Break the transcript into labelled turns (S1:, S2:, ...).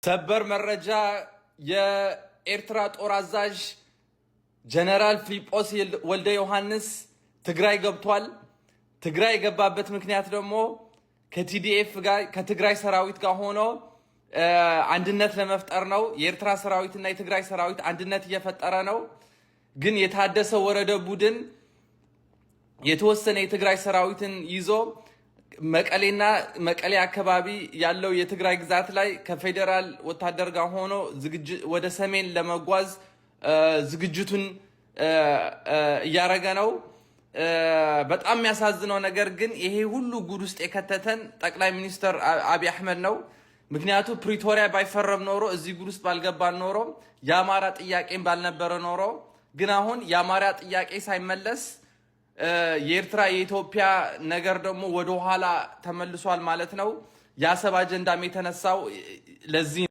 S1: ሰበር መረጃ፣ የኤርትራ ጦር አዛዥ ጀነራል ፊሊጶስ ወልደ ዮሐንስ ትግራይ ገብቷል። ትግራይ የገባበት ምክንያት ደግሞ ከ TDF ጋር፣ ከትግራይ ሰራዊት ጋር ሆኖ አንድነት ለመፍጠር ነው። የኤርትራ ሰራዊትና የትግራይ ሰራዊት አንድነት እየፈጠረ ነው። ግን የታደሰ ወረደ ቡድን የተወሰነ የትግራይ ሰራዊትን ይዞ መቀሌና መቀሌ አካባቢ ያለው የትግራይ ግዛት ላይ ከፌዴራል ወታደር ጋር ሆኖ ወደ ሰሜን ለመጓዝ ዝግጅቱን እያረገ ነው። በጣም የሚያሳዝነው ነገር ግን ይሄ ሁሉ ጉድ ውስጥ የከተተን ጠቅላይ ሚኒስትር አብይ አሕመድ ነው። ምክንያቱ ፕሪቶሪያ ባይፈረም ኖሮ፣ እዚህ ጉድ ውስጥ ባልገባን ኖሮ፣ የአማራ ጥያቄን ባልነበረ ኖሮ፣ ግን አሁን የአማራ ጥያቄ ሳይመለስ የኤርትራ የኢትዮጵያ ነገር ደግሞ ወደኋላ ተመልሷል ማለት ነው። የአሰብ አጀንዳም የተነሳው ለዚህ